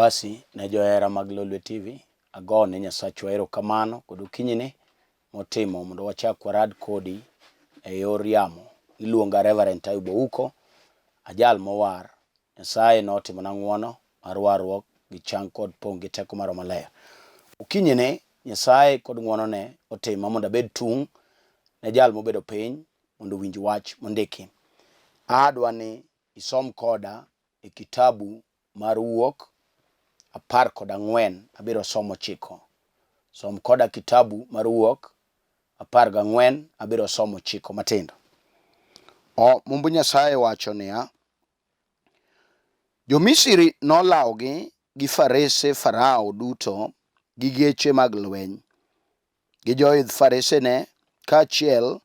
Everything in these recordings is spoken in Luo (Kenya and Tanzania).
Basi ne johera mag Lolwe TV, agone Nyasachwa erokamano kod okinyini motimo mondo wachak warad kodi e yor yamo. Iluonga Reverend Ayub Ouko, ajal mowar. Nyasaye notimona ng'wono mar warruok gi chang kod pong' gi teko mar Roho Maler. Okinyini Nyasaye kod ng'wonone otima mondo abed tung' ne jal mobedo piny mondo owinj wach mondiki. Adwa ni isom koda e kitabu mar Wuok 14 abiro somo ochiko. Som koda kitabu mar Wuok 14 abiro somo ochiko matindo. O Mumb Nyasaye wacho niya, Jo-Misri nolawogi gi farese Farao duto gi geche mag lweny, gi joidh faresene kaachiel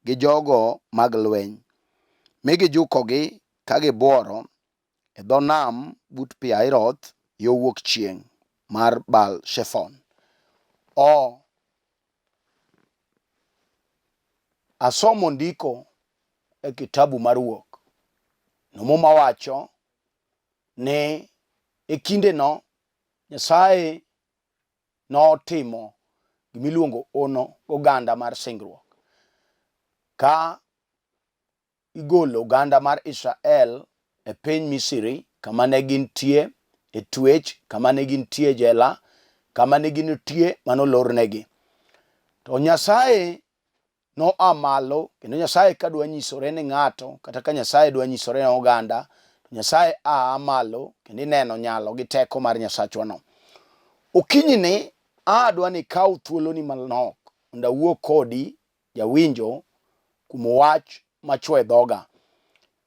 gi jogo mag lweny, mi gijukogi ka gibuoro e dho nam but Pihahiroth yo wuok chieng' mar Baal Shefon. O Asomo ndiko e kitabu mar Wuok. No Muma wacho ni e kindeno Nyasaye notimo gimiluongo ono oganda mar singruok. Ka igolo oganda mar Israel e piny Misri kama ne gintie e twech, kama ne gintie e jela, kama ne gintie mane olornegi. To Nyasaye noa malo kendo Nyasaye ka dwa nyisore ne ng'ato kata ka Nyasaye dwa nyisore ne oganda, to Nyasaye a malo kendo ineno nyalo gi teko mar Nyasachwano. Okinyini adwa ni ikaw thuoloni manok mondo awuo kodi jawinjo kuom wach machwo e dhoga.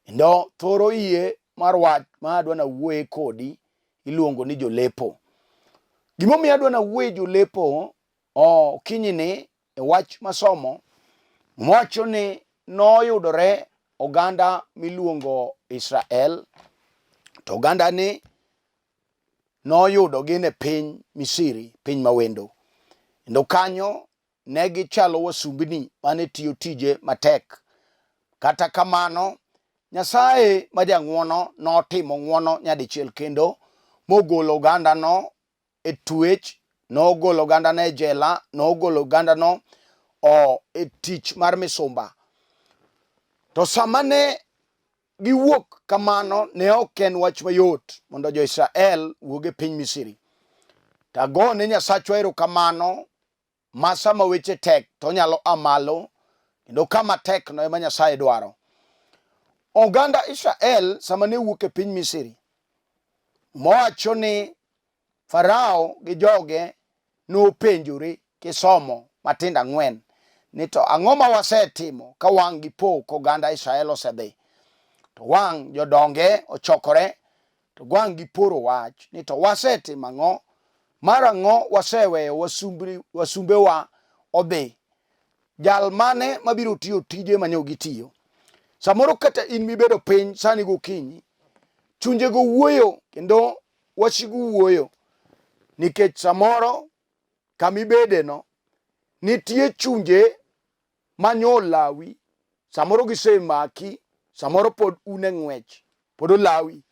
Kendo thoro iye mar wach ma adwa nawuoye kodi iluongo ni jolepo. Gimomiyo adwa nawuoye jolepo okinyini e wach masomo wacho ni noyudore oganda miluongo Israel to oganda ni noyudo gin e piny Misri, piny mawendo. Kendo kanyo ne gichalo wasumbni mane tiyo tije matek. Kata kamano, Nyasaye ma jang'wono notimo ng'wono nyadichiel kendo mogolo ogandano e twech, nogolo ogandano e jela, nogolo ogandano o e tich mar misumba. To sama ne giwuok kamano, ne ok en wach mayot mondo jo-Israel wuog e piny Misri. To agone Nyasachwa erokamano ma sama weche tek to onyalo a malo kendo kama tek no ema Nyasaye dwaro. Oganda Israel sama ne wuok e piny Misri mowacho ni Farao gi joge nopenjore kisomo matindo ang'wen ni to ang'o ma wasetimo ka wang' gi po koganda Israel osedhi to wang' jodonge ochokore To gwang' giporo wach ni to wasetimo ang'o? Mar ang'o waseweyo wasumbewa odhi? Jal mane mabiro tiyo tije mane gitiyo? Samoro kata in mibedo piny sani gokinyi, chunjego wuoyo kendo wasigu wuoyo nikech samoro kamibedeno nitie chunje manyo olawi, samoro gisemaki, samoro pod un e ng'wech, pod olawi.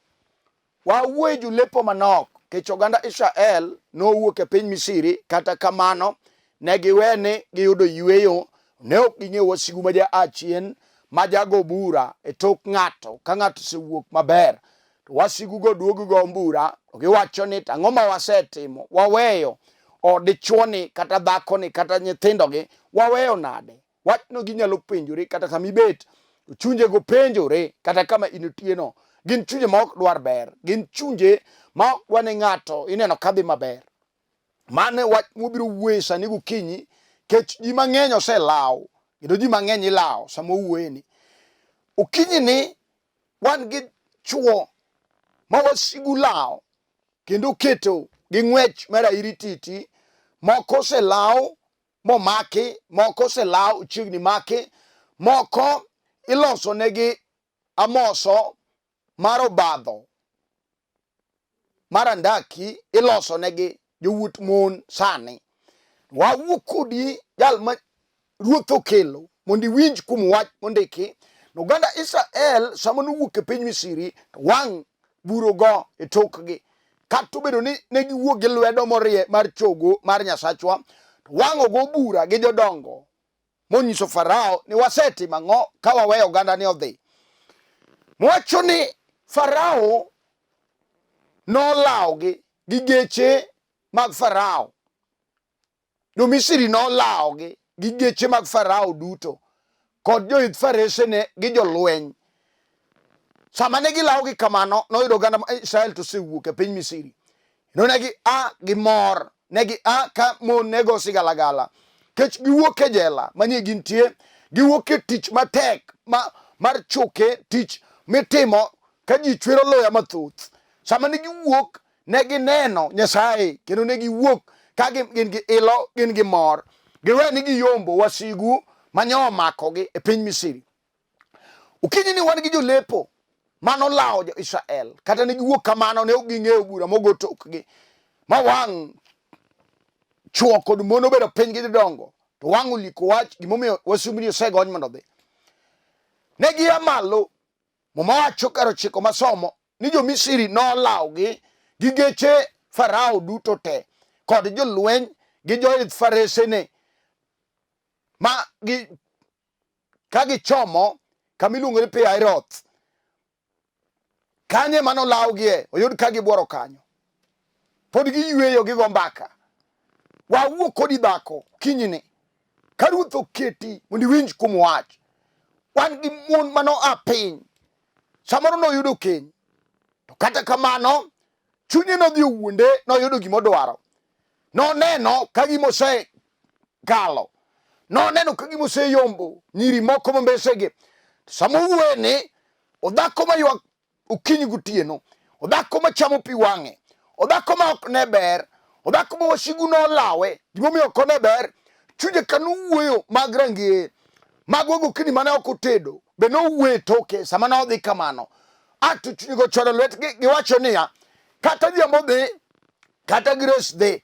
Wawuoye jolepo manok kech oganda Israel nowuok e piny Misri, kata kamano ne giwe ni giyudo yueyo, ne ok ging'eyo wasigu ma ja achien ma jago bura e tok ng'ato ka ng'ato osewuok maber to wasigugo duogo go bura to giwacho ni to ang'o ma wasetimo waweyo o dichuoni kata dhakoni kata nyithindogi waweyo nade wachno ginyalo penjore kata kama ibet to chunjego penjore kata kama intieno gin chunje ma ok dwar ber gin chunje ma ok dwa ni ng'ato ineno kadhi maber mano e wach mwabiro wuoye sani gokinyi kech ji mang'eny oselaw kendo ji mang'eny ilawo sama owuoyeni okinyi ni wan gi chwo ma wasigu lawo kendo keto gi ng'wech mar airititi moko oselaw momaki moko oselaw chiegni maki moko iloso negi amoso mar obadho mar andaki iloso negi jowuot mon sani wawuo kodi jal ma ruoth okelo mondo iwinj kuom wach mondiki. Oganda Israel sama nowuok e piny Misri to wang' burogo e tokgi. Kata obedo ni ne giwuok gi lwedo morie mar chogo mar Nyasachwa, to wang' ogo bura gi jodongo monyiso Farao ni wasetimo ang'o ka waweyo oganda ni odhi. Mowacho ni Farao nolawogi gi geche mag Farao. Jo-Misri nolawogi gi geche mag Farao duto kod joidh faresene gi jolweny. Sama ne gilawogi kamano, noyudo oganda ma Israel to osewuok e piny Misri. Kendo ne gia gi mor, ne gia ka mon ne go sigalagala. Kech giwuok e jela manie gintie, giwuok e tich matek ma, mar chuke, tich mitimo ka ji chwero luya mathoth. Sama ne giwuok, ne gineno Nyasaye kendo ne giwuok ka gin gi ilo, gin gi mor. Giwe ni giyombo wasigu mane omakogi e piny Misri. Okinyi ni wan gi jolepo mano lawo jo-Israel, kata ne giwuok kamano ne ok ging'eyo bura mogo tokgi, ma wang' chwo kod mon obedo piny gi jodongo, to wang' oliko wach gimomiyo wasumbini osegony mondo odhi. Ne gia malo, Muma wacho kar ochiko masomo ni jo-Misri nolawogi gi geche Farao duto te kod jolweny gi joidh faresene ma gi ka gichomo kama iluongo ni Pi-Hahiroth. Kanyo ema nolawgie, oyud ka gibuoro kanyo. Pod giyweyo gigo mbaka. Wawuo kodi dhako kinyni. Ka ruoth oketi mondo iwinj kuom wach. Wan gi mon mano a piny. Samoro noyudo keny. To kata kamano, chunye nodhi owuonde noyudo gima odwaro. Noneno ka gima osekalo. Noneno ka gima oseyombo nyiri moko ma mbesegi. Sama owuoye ni, odhako maywak okinyi gotieno, odhako machamo pi wang'e, odhako ma ok ne ber, odhako ma wasigu nolawe, gimomiyo ok one ber, chunye ka nowuoyo mag rangeye, mago gokinyi mane ok otedo, be nowuoyo e toke sama nodhi kamano. A to chunyego chwado lwetgi giwacho niya, kata Odhiambo dhi, kata Grace dhi,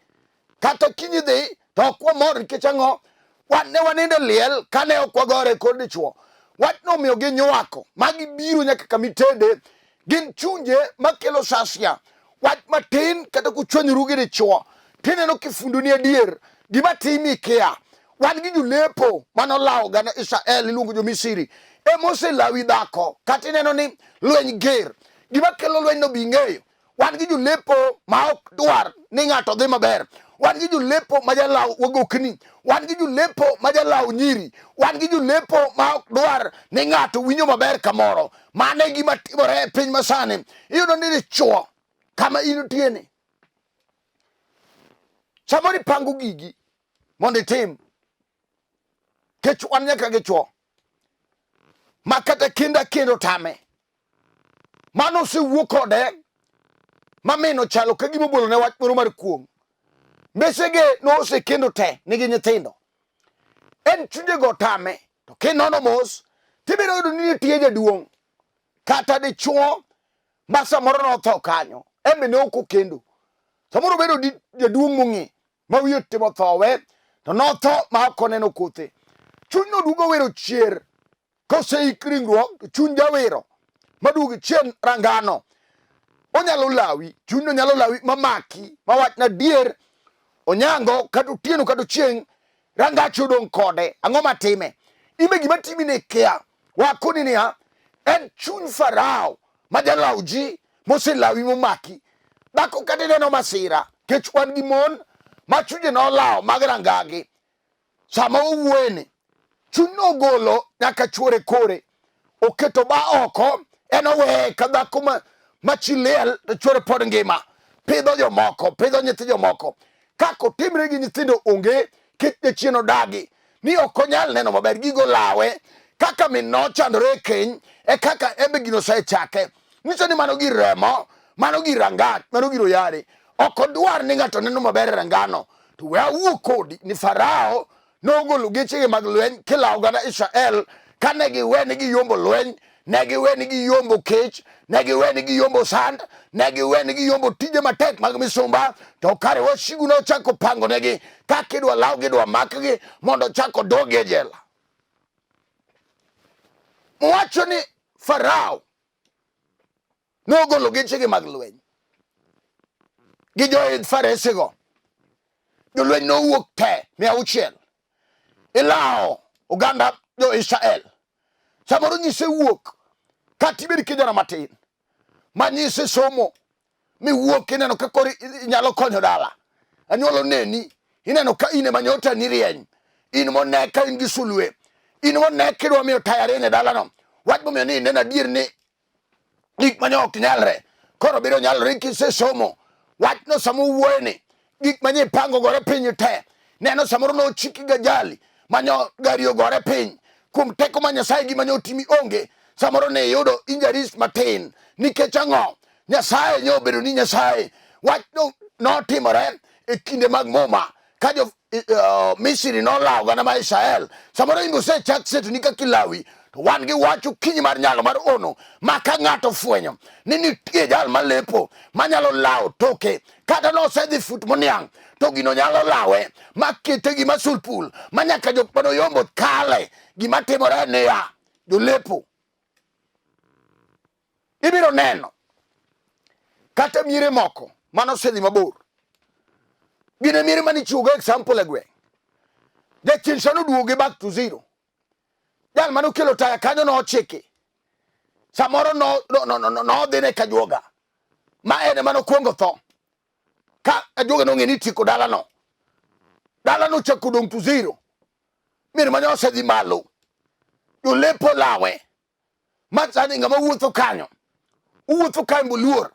kata kinyi dhi to ok wamor nikech ang'o? Wan ne wanindo e liel kane ok wagore kod dichwo. Wachno omiyo ginywako ma gibiro nyaka kama itede. Gin chunje makelo sasia. Wach matin kata kuchwanyoru gi dichwo tineno kifundoni adier gima timi ikia. Wan gi jolepo mane olawo oganda Israel iluongo jo-Misri ema oselawi dhako kata ineno ni lweny ger. Gima kelo lwenyno be ing'eyo. Wan gi jolepo ma ok dwar ni ng'ato dhi maber. Wan gi jolepo ma jalaw wagokni. Wan gi jolepo ma jalaw nyiri. Wan gi jolepo ma ok dwar ni ng'ato winjo maber kamoro. Mano e gima timore e piny masani. Iyudo ni dichwo kama intie ni samoro ipango gigi mondo itim kech wan nyaka gi chwo ma kata kinda kendo tame mano osewuo kode ma min ochalo ka gima obolo ne wach moro mar kuong'. Mbesege nosekendo te nigi nyithindo. En chunjego otame to kinono mos tibiro yudo ni nitie jaduong' kata dichuo ma samoro notho kanyo en be ne ok okendo. Samoro obedo jaduong' mong'e ma wiye otimo thowe to notho ma ok oneno kothe. Chunyno duogo wero chier Koseik ringruok to chuny jawero maduog chien rangano. Onyalo lawi, chunyno nyalo lawi mamaki mawach na dier onyango kata otieno kata ochieng' rangach odong' kode. Ang'o matime? Ime gima timi ne kia. Wakoni niya, en chuny Farao ma jalaw ji moselawi momaki. Dhako kata ineno masira, kech wan gi mon ma chunje nolawo mag rangagi. Sama owuoyeni, chuny nogolo nyaka chuore kore, oketo ba oko, en oweye ka dhako ma, ma chi liel to chuore pod ngima, pidho jomoko, pidho nyithi jomoko. Kaka otimre gi nyithindo onge, kik jachien odagi ni ok onyal neno maber, gigo lawe. Kaka min nochandore e keny, e kaka en be gino osechake. Nyiso ni mano gir remo, mano gir rangach, mano gir oyare. Ok odwar ni ng'ato neno maber e rangano. To we awuo kodi ni Farao nogolo gechege mag lweny kilawo oganda Israel kane giwe ni giyombo lweny, ne giwe ni giyombo kech, ne giwe ni giyombo sand, ne giwe ni giyombo tije matek mag misumba, to kare wasigu nochako pangonegi kaka idwa lawgi, idwa makgi mondo ochak odoggi e jela. Wacho ni Farao nogolo gechege mag lweny. Gi joidh faresego. Jolweny nowuok te 600. Ilawo oganda jo-Israel. Samoro nyise wuok kata ibed kijana matin ma nyise somo miwuok ineno ka koro inyalo konyo dala. Anyuola oneni ineno ka in ema nyota ni rieny. In mone ka in gi sulwe. In mone kidwa miyo taya rieny e dalano. Wach momiyo ni ineno adier ni gik mane ok nyalre koro biro nyalore kisesomo wachno sama owuoye ni gik manye ipango gore piny te neno samoro nochiki gajali manyo gari ogore piny kuom teko ma Nyasaye gima ne otimi onge samoro ne iyudo injuries matin nikech ang'o Nyasaye ne obedo ni Nyasaye wachno notimore e kinde mag Muma ka jo Misri nolawo oganda mar Israel. Samoro in osechak setoni kaka ilawi, to wan gi wach okinyi mar nyalo mar ono ma ka ng'ato ofwenyo ni nitie jal malepo manyalo lawo toke kata nosedhi fut moniang' to gino nyalo lawe ma kete gima sulpul ma nyaka jok manoyombo kale. Gima timore niya, jolepo ibiro neno kata miere moko mano osedhi mabor gin e miere mane ichiwogo example e gweng' jachien sano oduoge back to zero jal mane okelo taya kanyo nochiki samoro nodhine kajuoga ma en ema nokwongo tho ka ajuoga nong'e ni tieko dalano dalano ochako dong' to zero mier mane osedhi malo jolepo lawe ma sani ng'ama wuotho kanyo uwuotho kanyo boluor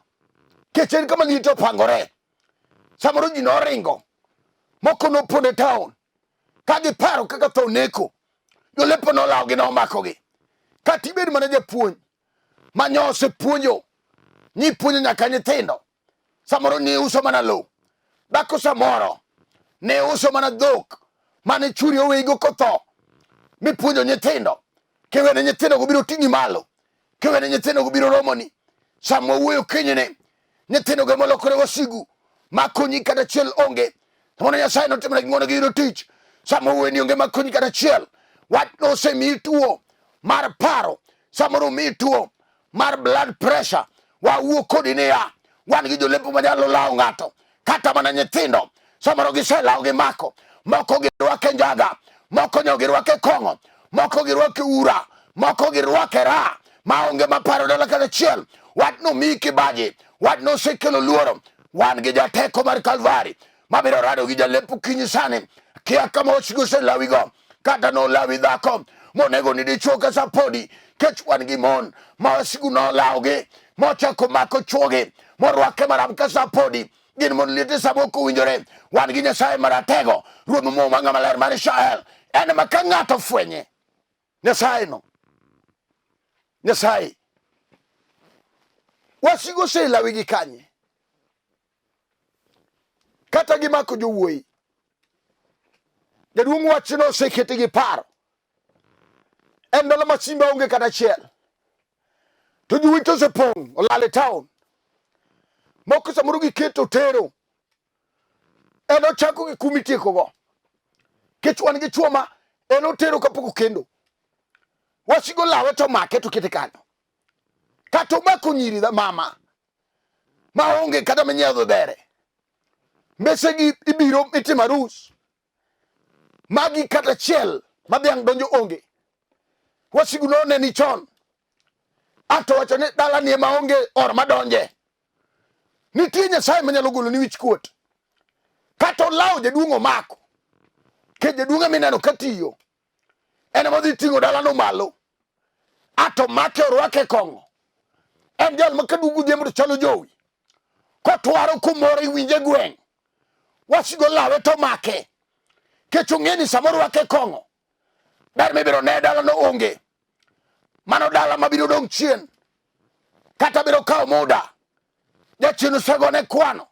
kech en kama liete opangore samoro ji noringo moko nopondo e town ka giparo kaka tho neko jolepo nolawogi nomakogi kata ibed mana japuonj ma nyosepuonjo nipuonjo nyaka nyithindo samoro ne uso mana lowo dhako samoro ne uso mana dhok mane churi oweygo kotho mipuonjo nyithindo kiwene nyithindo go biro ting'i malo kiwene nyithindo go biro romoni sama wawuoyo kinyni nyithindo go molokore wasigu makonyi kata achiel onge mondo Nyasaye notimone ng'wono giyudo tich sama wuoyo ni onge makonyi kata achiel wach nosemiyi tuo mar paro samoro omiyi tuo mar blood pressure wawuo kodi niya wan gi jolepo manyalo lawo ng'ato kata mana nyithindo samoro giselawo gimako moko girwake njaga moko nyo girwake kong'o moko girwake ura moko girwake ra maonge maparo dala kata achiel wachno miyi kibaji wachno osekelo luoro wan gi jateko mar kalvari mabiro rado gi jalepo kinyi sani kia kama wasigu oselawigo kata nolawi dhako monego ni dichwo ka sapodi kech wan gi mon ma wasigu nolawogi mochako mako chwogi morwake maram ka sapodi gin mon liete sama ok owinjore wan gi nyasaye maratego ruodh muma ng'ama ler mar israel en ma ka ng'ato fwenye nyasaye no nyasaye wasigu oselawi gi kanye kata gimako jowuoyi jaduong' wachno osekete gi paro en ndalo ma simba onge kata achiel to jowuoyi to osepong' olal e town moko samoro giketo tero en ochako gi kuma itiekogo kech wan gi chwo ma en otero kapok okendo wasigo lawe to make to kete kanyo kata omako nyiri mama ma onge kata minyiedho dhere mbesegi ibiro itimo arus magi kata achiel ma dhiang' donjo onge wasigu noneni chon ato wacho ni dalani ema onge or madonje nitie nyasaye manyalo golo ni wich kuot kata olawo jaduong' omako ke jaduong' mineno katiyo en ema odhi ting'o dalano malo ato make orwake kong'o en jal ma kaduogo odhiambo to chalo jowi kotwaro kumoro iwinje gweng' wasigo lawe to make kech ong'e ni sama orwake kong'o ber mibiro ne dalano onge mano dala mabiro dong' chien kata biro kawo muda jachien osegone kwano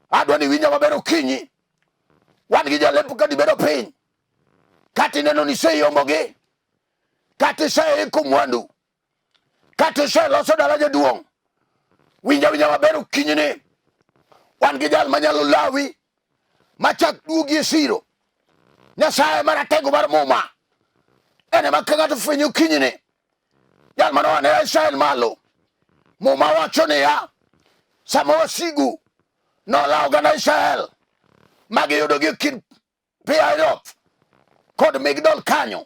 adwa ni winja maber okinyi wan gi jalepo ka dibedo piny kata ineno ni iseyombogi kata iseiko mwandu kata iseloso dala jaduong' winja winja maber okinyini wan gi jal manyalo lawi machak duogi e siro nyasaye maratego mar muma en ema ka ng'ato fwenyo okinyini jal mane oa ne Israel malo muma wacho niya sama wasigu Nolawo oganda Israel ma giyudogi e kind Pihahiroth kod Migdol kanyo.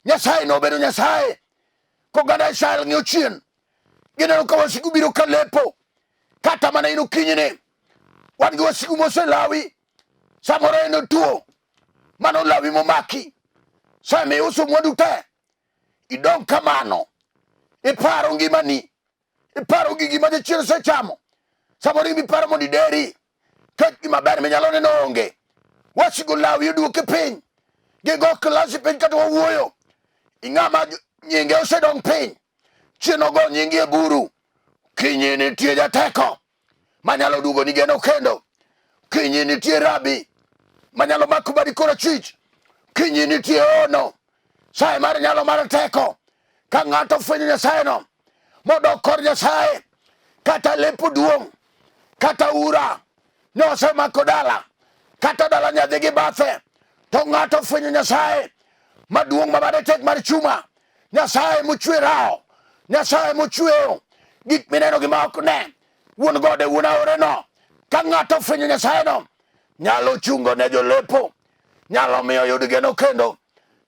Nyasaye nobedo Nyasaye. Koganda Israel ng'iyo chien, gineno ka wasigu biro ka lepo. Kata mana in okinyini, wan gi wasigu moselawi. Samoro en otuo, mano lawi momaki. Sama iuso mwandu te, idong' kamano, iparo ngimani, iparo gigi ma jachien osechamo. Samoro in iparo mondo ideri, kech gima ber minyalo neno onge. Wasigu lawi oduoki piny, gigo klasi piny kata wawuoyo. Ing'ama nyinge osedong' piny, chien ogo nyingi e buru. Kinyi nitie jateko manyalo duogo ni geno kendo. Kinyi nitie rabi manyalo mako badi korachwich. Kinyi nitie ono saye mar nyalo mar teko. Ka ng'ato ofwenyo Nyasayeno modok kor Nyasaye, kata lepo duong', kata ura nosemako dala, kata dala nyadhi gi bathe, to ng'ato ofwenyo Nyasaye maduong' ma bade tek mar chuma, Nyasaye mochwe rawo, Nyasaye mochweyo gik mineno gi ma ok ne, wuon gode, wuon aoreno. Ka ng'ato ofwenyo Nyasayeno, nyalo chungo ne jolepo, nyalo miyo oyud geno kendo,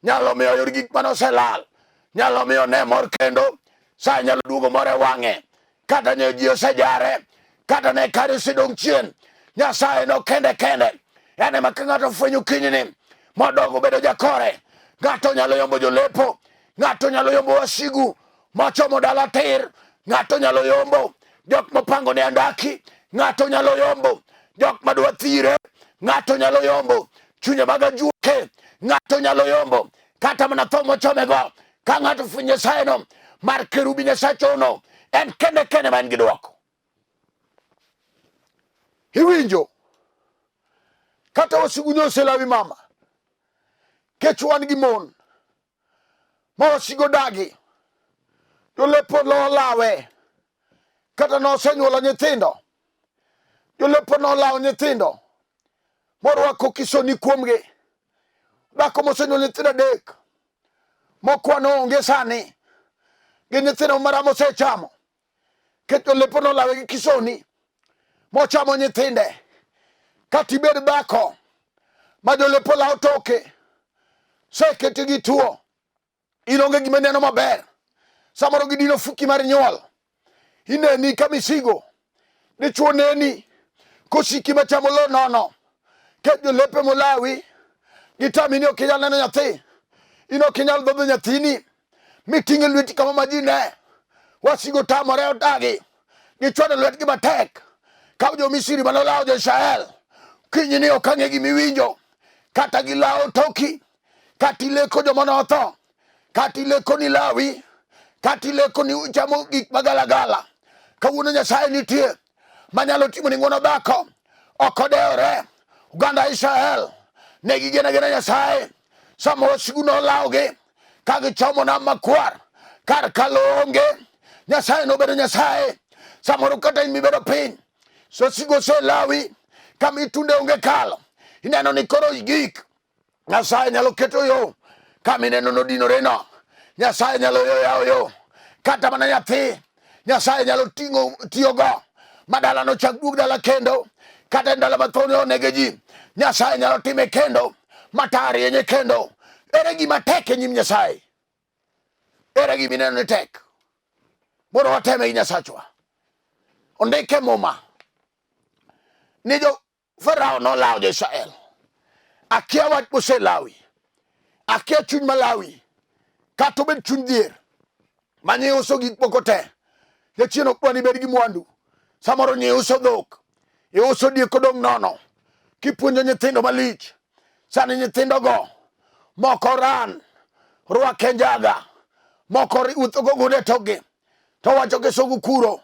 nyalo miyo oyud gik mane oselal, nyalo miyo ne mor kendo, sa nyalo duogo mor e wang'e, kata ne ji osejare, kata ne kare osedong' chien. Nyasaye no kende kende en ema ka ng'ato ofwenyo kinyni modogo bedo jakore, ng'ato nyalo yombo jolepo, ng'ato nyalo yombo wasigu mochomo dala tir, ng'ato nyalo yombo jok mopango ne andaki, ng'ato nyalo yombo jok madwa thire, ng'ato nyalo yombo chunye mag ajuoke, ng'ato nyalo yombo kata mana tho mochomego. Ka ng'ato ofwenyo Nyasayeno mar kerubi Nyasachono, en kende kende ma en gi dwoko. Iwinjo? Kata wasigu nyoselawi mama, kech wan gi mon ma wasigu dagi, jolepo nolawe kata nosenyuolo nyithindo, jolepo nolawo nyithindo morwako kisoni kuomgi. Dhako mosenyuolo nyithindo adek mokwano onge sani gi nyithindo mara mosechamo kech jolepo nolawe gi kisoni mochamo nyithinde. Kata ibed dhako ma jolepo lawo toke, seketi gi tuo, in onge gima ineno maber, samoro gidino fuki mar nyuol, ineni ka misigo, dichuo neni kosiki machamo lo nono, kech jolepe molawi gitami ni ok inyal neno nyathi, in ok inyal dhodho nyathini miting'e lweti kama ma ji ne. Wasigu tamore odagi, gichwado lwetgi matek ka jo-Misri mane olawo jo-Israel. Kinyni ok ang'e gima iwinjo, kata gilawo toki, kata ileko joma notho, kata ileko ni lawi, kata ileko ni uchamo gik magalagala. Kawuono Nyasaye nitie manyalo timo ni ng'wono dhako ok odewore. Oganda Israel ne gigeno agena Nyasaye sama wasigu nolawogi ka gichomo nam makwar kar kalo onge. Nyasaye nobedo Nyasaye. Samoro kata in mibedo piny, wasigu oselawi kama itunde onge kalo, ineno ni koro igik. Nyasaye nyalo keto yo kama ineno nodinoreno. Nyasaye nyalo yawo yo kata mana nyathi Nyasaye nyalo ting'o tiyogo ma dalano chak duog dala kendo, kata e ndalo ma tho ne onege ji, Nyasaye nyalo time kendo ma tar rienye kendo. Ere gima tek e nyim Nyasaye? Ere gima ineno ni tek? Mondo wateme gi Nyasachwa. Ondike Muma ni jo Farao nolawo jo-Israel. Akia wach moselawi, akia chuny malawi, kata obed chuny dhier manye uso gik moko te. Jachien ok dwa ni ibed gi mwandu. Samoro nye uso dhok, iuso diek odong' nono, kipuonjo nyithindo malich. Sani nyithindogo moko ran rwake njaga, moko wuotho gogunde e tokgi. To wacho kisungu kuro,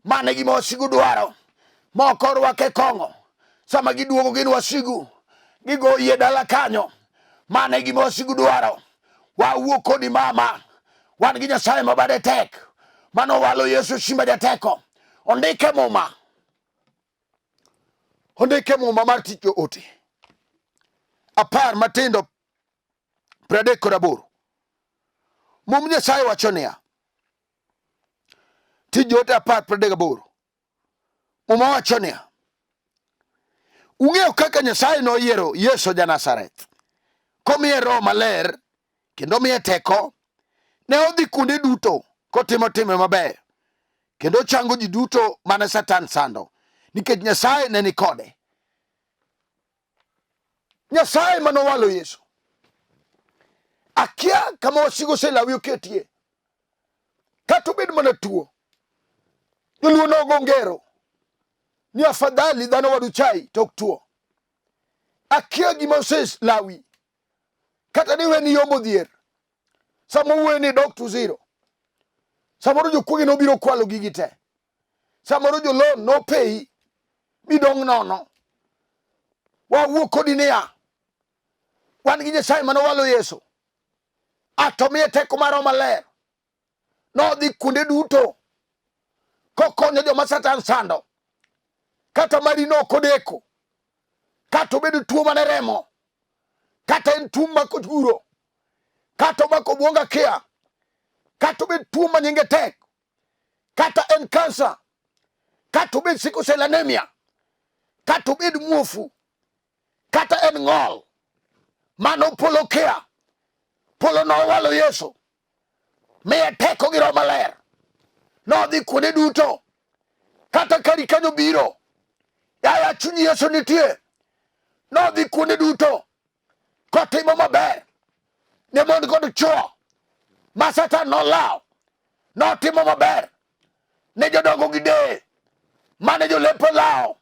mano e gima wasigu dwaro. Moko orwake kong'o, sama giduogo gin wasigu, gigo yie dala kanyo. Mano e gima wasigu dwaro. Wawuo kodi mama, wan gi Nyasaye ma bade tek, mano walo Yesu simba jateko. Ondike Muma, ondike Muma mar tich joote 10 matindo 38. Mum Nyasaye wacho niya, Tij Joote 10 38. Muma wacho niya, Ung'eyo kaka Nyasaye noyiero Yesu ja Nazareth komiye Roho Maler kendo miye teko. Ne odhi kuonde duto kotimo timbe mabeyo kendo ochango ji duto mane Satan sando nikech Nyasaye ne ni kode. Nyasaye mane owalo Yesu. Akia kama wasigu oselawi oketie. Kata obed mana tuo. Joluo nogo ngero ni afadhali dhano wadu chai to ok tuo. Akia gima oselawi. Kata ni weni yombo dhier. Sama wuoyo ni dok to zero. Samoro jokuoge nobiro kwalo gigi te. Samoro jolon nopeyi midong' nono. Wawuo kodi niya, wan gi Nyasaye mane owalo Yesu. Ato miye teko mar Roho Maler. Nodhi kuonde duto kokonyo joma Satan sando. Kata mari nok odeko. Kata obedo tuo mane remo. Kata en tuo mako guro. Kata omako obwongo akia. Kata obed tuo ma nyinge tek. Kata en kansa. Kata obed sickle cell anemia. Kata obed muofu. Kata en ng'ol. Mano polo kia. Polo nowalo Yesu. Miye teko gi Roho Maler. Nodhi kuonde duto. Kata kari kanyo biro. Yaya chuny Yesu nitie. Nodhi kuonde duto. Kotimo maber. Ne mon kod chwo. Ma Satan nolawo. Notimo maber. Ne jodongo gi deye. Mane jolepo lawo.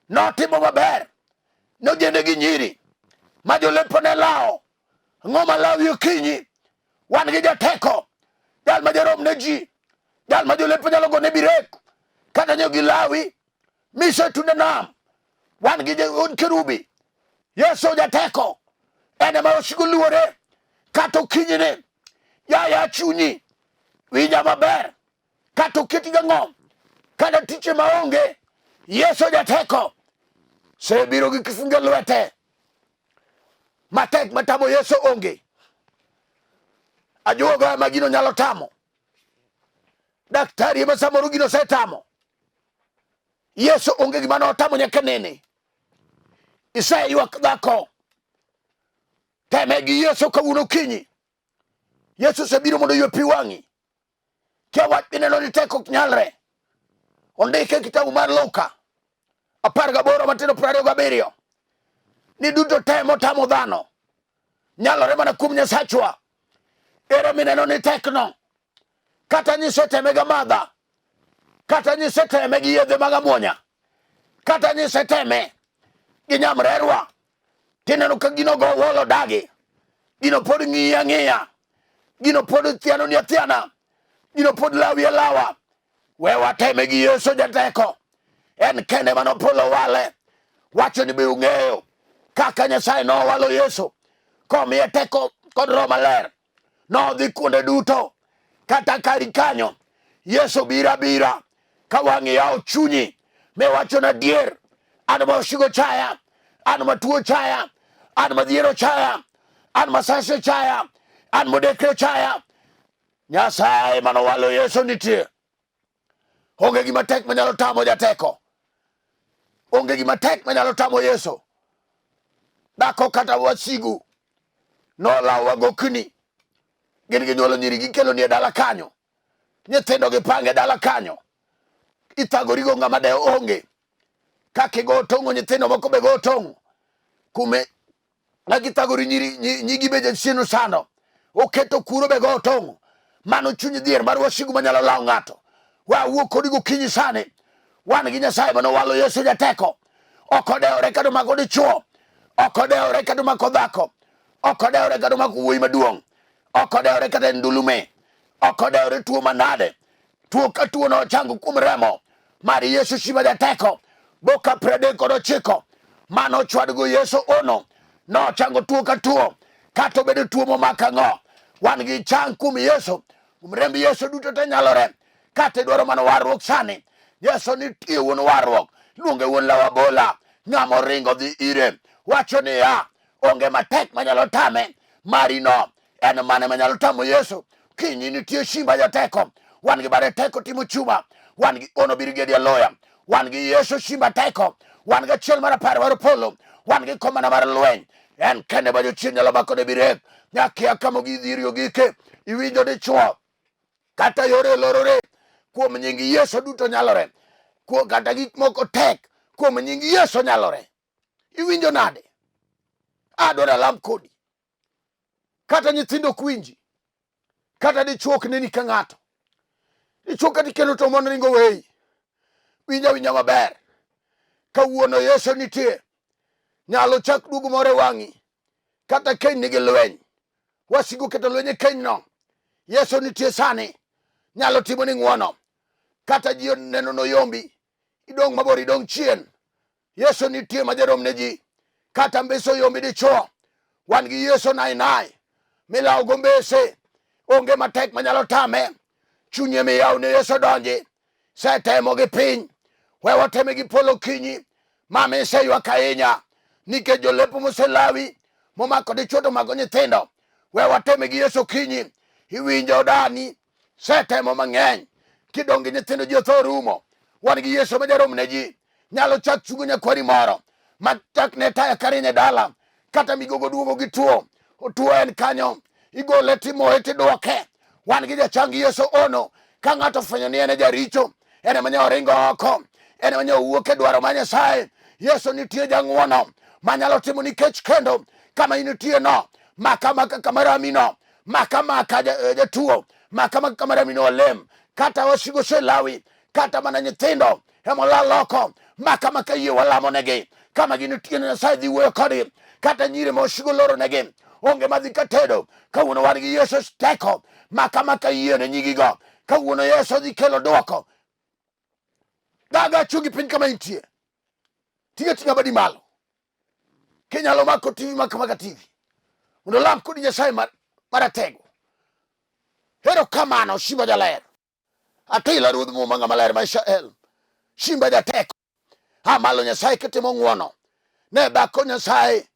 Notimo maber. Ne ojende gi nyiri. Ma jolepo ne lawo. Ang'o ma lawi okinyi? Wan gi jateko. Jal ma jarom ne ji. Jal ma jolepo nyalo gone birek. Kata nyo gilawi. Mise tunde nam. Wan gi un kerubi. Yesu jateko. En ema osiko luore. Kata okinyi ni. Yaya chunyi. Winja maber. Kata oketi gang'o. Kata tiche maonge. Yesu jateko. Sebiro gi kifunge lwete. Matek matamo Yesu onge. Ajuoga ema gino nyalo tamo. Daktari ema samoro gino osetamo. Yesu onge gima notamo nyaka nene. Iseywak dhako. Teme gi Yesu kawuono okinyi. Yesu osebiro mondo oywe pi wang'i. Kia wach mineno ni tek ok nyalre. Ondike e kitabu mar Luka 18 matindo 27 ni duto te motamo dhano nyalore mana kuom Nyasachwa. Ere mineno ni tekno? Kata nyise teme gi amadha, kata nyise teme gi yedhe mag amuonya, kata nyise teme gi nyamrerwa, tineno ka gino go wolo dagi, gino pod ng'iyi ang'iya, gino pod thianoni athiana, gino pod lawi alawa. We wateme gi Yesu jateko, en kende mane opolo wale. Wacho ni be ung'eyo kaka Nyasaye nowalo Yesu komiye teko kod Roho Maler. Nodhi kuonde duto, kata kari kanyo Yesu biro abira ka wang'i yawo chunyi miwacho na adier, an ma osigo chaya, an ma tuo chaya, an ma dhier ochaya, an ma sase chaya, an modekre chaya. Nyasaye manowalo Yesu nitie. Onge gima tek manyalo tamo jateko. Onge gima tek manyalo tamo Yesu. Dhako kata wasigu nolawo wagokni. Gin ginyuolo nyiri gikelo ni e dala kanyo. Nyithindo gipange dala kanyo. Ithagorigo ng'ama dewo onge. Kaka igo otong'o nyithindo moko be go otong'o. Kume na githagori nyiri nyigi be jachien osando oketo kuro be go otong'o. Mano chuny dhier mar wasigu manyalo lawo ng'ato. Wawuo kodi gokinyi sani. Wan gi Nyasaye mane owalo Yesu jateko. Ok odewore kata omako dichuo. Ok odewore kata omako dhako. Ok odewore kata omako wuoyi maduong'. Ok odewore kata en ndulume. Ok odewore tuo manade. Tuo ka tuo nochango kuom remo mar Yesu Shima jateko. Boka 39 mane ochwadgo Yesu ono nochango tuo ka tuo kata obedo tuo momako ang'o. Wan gi chang kuom Yesu. Kuom remb Yesu duto te nyalore. Kata idwaro mana warruok sani, Yesu nitie wuon warruok. Luonge wuon law abola. Ng'ama oringo dhi ire. Wacho niya, onge matek manyalo tame. Marino en mane manyalo tamo Yesu? Kinyi nitie simba jateko. Wan gi bare teko timo chuma. Wan gi ono brigadier lawyer. Wan gi Yesu simba teko. Wan gi achiel mar apar mar polo, wan gi komana mar lweny. En kende ma jochien nyalo mako ne birek. Nyakia kama gidhiri ogike, iwinjo dichuo kata yore olorore kuom nying Yesu duto nyalore. Kuom kata gik moko tek kuom nying Yesu nyalore. Iwinjo nade? Adwaro alam kodi. Kata nyithindo ok winji. Kata dichuo ok neni ka ng'ato. Dichuo kata ikelo to mon ringo weyi. Winja winja maber. Kawuono Yesu nitie. Nyalo chak duogo moro e wang'i. Kata keny nigi lweny. Wasigu keto lweny e kenyno. Yesu nitie sani. Nyalo timo ni ng'wono. Kata ji oneno noyombi. Idong' mabor, idong' chien. Yesu nitie ma jarom ne ji. Kata mbese oyombi dichuo. Wan gi Yesu nai nai. Milawo go mbese. Onge matek manyalo tame. Chunye miyaw ne Yesu donji. Setemo gi piny. We wateme gi polo kinyi. Mama iseywak ahinya. Nikech jolepo moselawi. Momako dichuo to mako nyithindo. We wateme gi Yesu kinyi. Iwinjo dani. Setemo mang'eny. Kidong' gi nyithindo ji otho rumo. Wan gi Yesu ma jarom ne ji. Nyalo chak chungo nyakwari moro. Ma chak ne taya karieny e dala. Kata migogo duogo gi tuo. Otuo en kanyo. Igole timoye tidwoke. Wan gi jachang Yesu ono. Ka ng'ato ofwenyo ni en e jaricho, en ema nya oringo oko. En ema nya owuok e dwaro mar Nyasaye. Yesu nitie jang'wono manyalo timo nikech kendo kama intie no maka maka kama rami no maka maka jatuo maka maka kama rami no olem kata wasigo oselawi kata mana nyithindo emolal oko maka maka yie walamo negi kama gintie Nyasaye dhi wuoyo kodgi kata nyiri ma osigo loro negi onge madhi katedo kawuono wan gi Yesu teko maka maka yie ne nyigigo kawuono Yesu dhi kelo dwoko gaga chungi piny kama intie tinga tinga badi malo kinyalo mako TV maka maka TV mondo lam kodi Nyasaye maratego erokamano Simba jaler Atila ruodh muma ng'ama ler ma Israel. Simba jateko. A malo Nyasaye kitimo ng'wono. Ne bako Nyasaye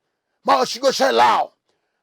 ma osigo oselawo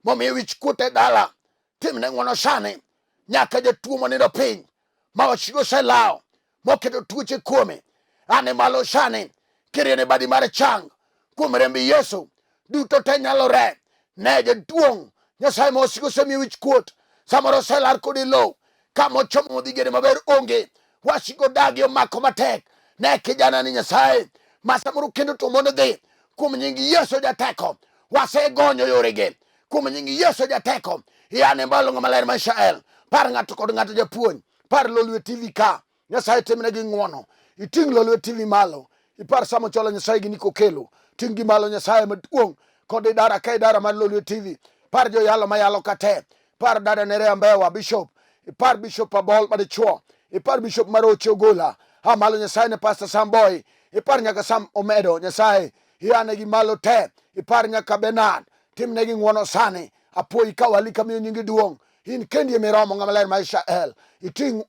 momiyo wich kuot e dala. Timne ng'wono sani nyaka jatuo monindo piny ma osigo oselawo moketo tuoche kuome. Ane malo sani kiriene badi mar chang kuom remb Yesu duto te nyalore. Ne jaduong' Nyasaye ma osiko osemiyo wich kuot samoro oselar kodi lowo kama ochomo modhi gede maber onge wasiko dagi omako matek ne kijana ni Nyasaye ma samoro kendo to mondo dhi kuom nying Yesu jateko wasegonyo yoregi kuom nying Yesu jateko yane mbalo ng'ama ler ma Israel par ng'ato kod ng'ato japuonj par Lolwe TV ka Nyasaye timnegi ng'wono. Iting' Lolwe TV malo. Ipar Sam Ochola Nyasaye gi Nico Kelo. Ting' gi malo Nyasaye maduong' kod idara ka idara mar Lolwe TV. Par joyalo mayalo ka te. Par dada Nerea Mbewa Bishop. Ipar Bishop Abol madichuo. Ipar Bishop Maroche Ogola. Ha malo Nyasaye ne Pastor Sam Boy. Ipar nyaka Sam Omedo Nyasaye. Iane gi malo te. Ipar nyaka Bernard. Timnegi ng'wono sani. Apuoyi ka wali kamiyo nyingi duong'. In kendi emiromo ng'ama ler ma Israel. Iting'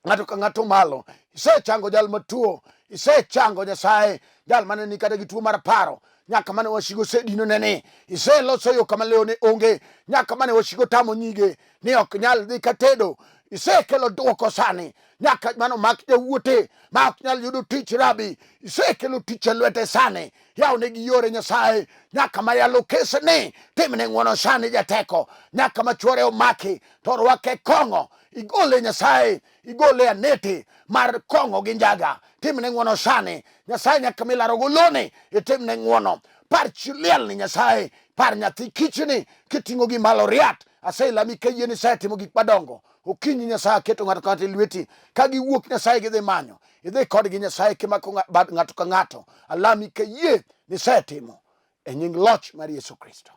ng'ato ka ng'ato malo. Isechango jal matuo, isechango Nyasaye, jal mane ni kata gi tuo mar paro, nyaka mane wasigo osedino ne ni, iseloso yo kama leo ne onge, nyaka mane wasigo tamo nyige ni ok nyal dhi katedo, isekelo dwoko sani, nyaka mane omak jawuote ma ok nyal yudo tich rabi, isekelo tich e lwete sani, yawnegi yore Nyasaye, nyaka ma yalo kes ni, timne ng'wono sani jateko, nyaka ma chwore omaki to orwake kong'o igole Nyasaye, igole anete mar kong'o gi njaga, timne ng'wono sani Nyasaye, nyaka milaro goloni itimne ng'wono. Par chi liel ni Nyasaye, par nyathi kichni kiting'o gi malo riat, aselami ka yie ni isetimo gik madongo. Okinyi Nyasaye aketo ng'ato ka ng'ato e lweti, ka giwuok Nyasaye gidhi manyo, idhi kodgi Nyasaye kimako bad ng'ato ka ng'ato, alami ka yie ni isetimo e nying loch mar Yesu Kristo.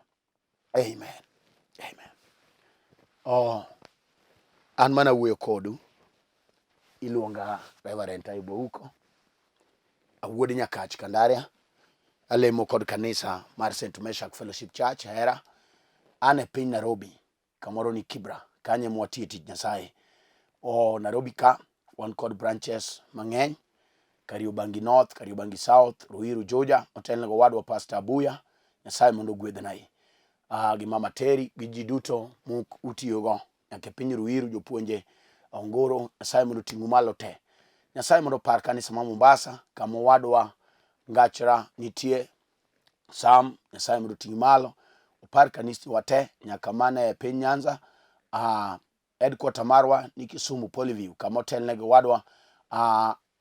Amen. Amen. Oh, an mana wuoyo kodu. Iluonga Reverend Ayub Ouko. Awuod Nyakach Kandaria. Alemo kod kanisa mar St. Meshak Fellowship Church, Hera. An e piny Nairobi, kamoro ni Kibra. Kanyo ema watiye tich Nyasaye. Oh, Nairobi ka wan kod branches mang'eny. Kariobangi North, Kariobangi South, Ruiru Juja, otelne go wadwa Pastor Abuya. Nyasaye mondo ogwedhnai. Gi Mama Terry gi ji duto muk utiyogo nyaka e piny Ruiru jopuonje Ongoro, Nyasaye mondo oting'u malo te. Nyasaye mondo opar kanisa ma Mombasa kama owadwa Ngachra nitie Sam, Nyasaye mondo oting'i malo. Opar kanisni wa te nyaka mana e piny Nyanza. Headquarter marwa ni Kisumu Polyview kama otelne gi owadwa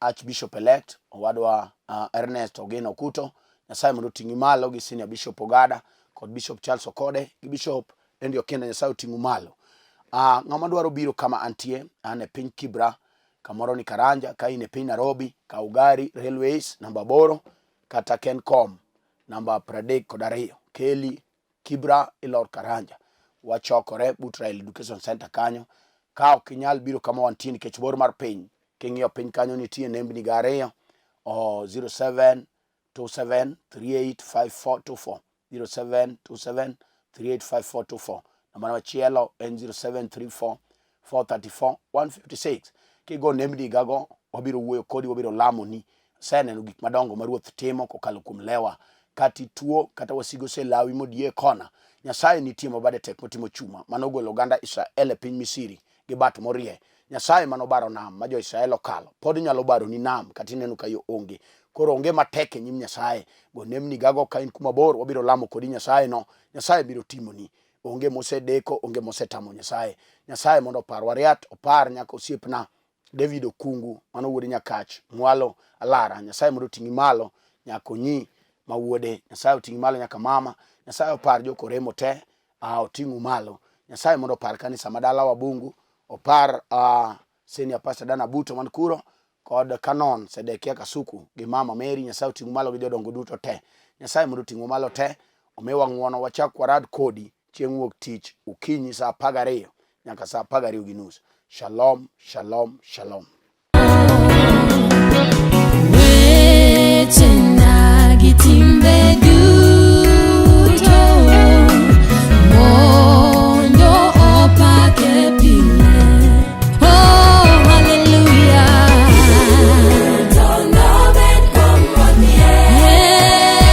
Archbishop elect owadwa Ernest Ogina Okuto. Nyasaye mondo oting'i malo gi Senior Bishop Ogada kod Bishop Charles Okode gi Bishop Henry Okinda. Nyasaye oting'u malo. Ng'ama dwaro biro kama antie, an e piny Kibra kamoro ni Karanja, ka in e piny Nairobi, kaw gari Railways namba 8 kata Kencom namba 32 keli Kibra ilor Karanja. Wachokore but Rail Education Center kanyo. Ka ok inyal biro kama wantie nikech bor mar piny, king'iyo piny kanyo nitie nembni ga ariyo o 07 27 38 5424 0727 385424. Namba machielo en 0734 434 156. Kigo nembni gago, wabiro wuoyo kodi, wabiro lamoni. Aseneno gik madongo ma Ruoth timo kokalo kuom lewa. Kata ituo, kata wasigu oselawi modiye e kona, Nyasaye nitie ma bade tek motimo chuma, mane ogolo oganda Israel e piny Misri gi bat morie. Nyasaye mane obaro nam ma jo-Israel okalo, pod nyalo baroni nam kata ineno ka yo onge. Koro onge matek e nyim Nyasaye. Go nembni gago ka in kuma bor, wabiro lamo kodi Nyasaye no. Nyasaye biro timoni. Onge mosedeko, onge mosetamo Nyasaye. Nyasaye mondo oparwa riat, opar nyaka osiepna David Okungu, mano wuod Nyakach, mwalo Alara. Nyasaye mondo oting'i malo nyaka Onyi ma wuode. Nyasaye oting'i malo nyaka mama. Nyasaye opar jokoremo te, oting'u malo. Nyasaye mondo opar kanisa ma dalawa Bungu, opar Senior Pastor Dana Buto man kuro kod Canon Sedekia Kasuku gi Mama Mary. Nyasaye oting'u malo gi jodongo duto te. Nyasaye mondo oting'u malo te, omiwa ng'uono wachak warad kodi chieng' wuok tich okinyi saa 12 nyaka saa 12:30. Shalom, shalom, shalom. Wechena gi timbe.